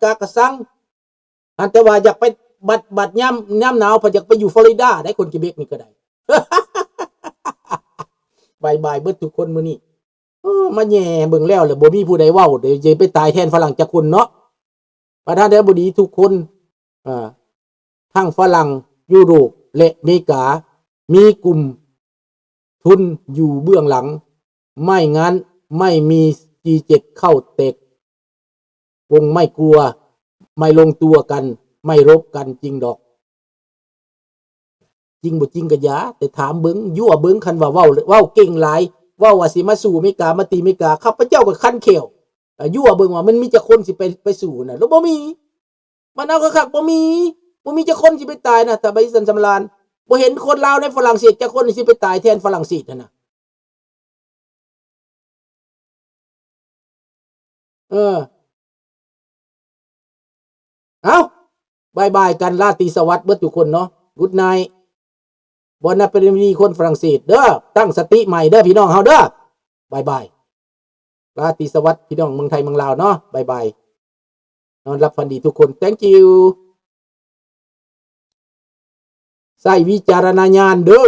ກາກະຊັງ ອັນ ແຕ່ວ່າຢາກໄປ ບັດ ບັດຍາມ ຍາມໜາວ ເພິ່ນຢາກໄປຢູ່ຟລໍຣິດາໄດ໋ ຄົນເກເບັກນີ້ກໍໄດ້. ບາຍບາຍເບິດທຸກຄົນມື້ນີ້. ເອີ ມາແຍ່ເບິ່ງແລ້ວ ແລ້ວບໍ່ມີຜູ້ໃດເວົ້າ ເດ ຈະໄປຕາຍແທນຝຣັ່ງຈັກຄົນເນາະ. ປະທານາທິບໍດີທຸກຄົນ ເອີ ທັງຝຣັ່ງ ຢູໂຣບ ແລະ ເມກາ ມີກຸ່ມ ທຶນຢູ່ເບື້ອງຫຼັງ, ໄມ້ງານ ໄມ້ມີ ຈີເຈັດ ເຂົ້າແຕກ ວົງໄມ່ກົວ ໄມ່ລົງຕົວກັນ ໄມ່ລົບກັນ ຈິງດອກ. ຈິງບໍ່ຈິງກະຢ່າ ແຕ່ຖາມເບິ່ງ ຍົວະເບິ່ງ ຄັນວ່າເວົ້າ ເວົ້າເກັ່ງຫຼາຍ ເວົ້າວ່າຊິມາສູ້ເມກາ ມາຕີເມກາ ຂ້າພະເຈົ້າກໍຄັນແຂ້ວ ເອີ ຍົວະເບິ່ງວ່າມັນມີຈັກຄົນຊິໄປ ໄປສູ້ນະ ແລ້ວບໍ່ມີ. ມັນເອົາຄັກໆ ບໍ່ມີ ບໍ່ມີຈັກຄົນຊິໄປຕາຍນະ ຖ້າໄປສັນສຳລານ ບໍ່ເຫັນຄົນລາວໃນຝຣັ່ງເສດຈັກຄົນຊິໄປຕາຍແທນຝຣັ່ງເສດຫັ້ນນະ. ເອີ ເອົ້າ ບາຍບາຍກັນ ລາຕີສະຫວັດເບິດທຸກຄົນເນາະ Good night. ບໍ່ນັບເປັນດີຄົນຝຣັ່ງເສດເດີ ຕັ້ງສະຕິໃໝ່ເດີພີ່ນ້ອງເຮົາເດີ ບາຍບາຍ. ລາຕີສະຫວັດພີ່ນ້ອງເມືອງໄທເມືອງລາວເນາະ ບາຍບາຍ ນອນຫຼັບຝັນດີທຸກຄົນ Thank you. ໃຊ້ວິຈາລະນະຍານເດີ.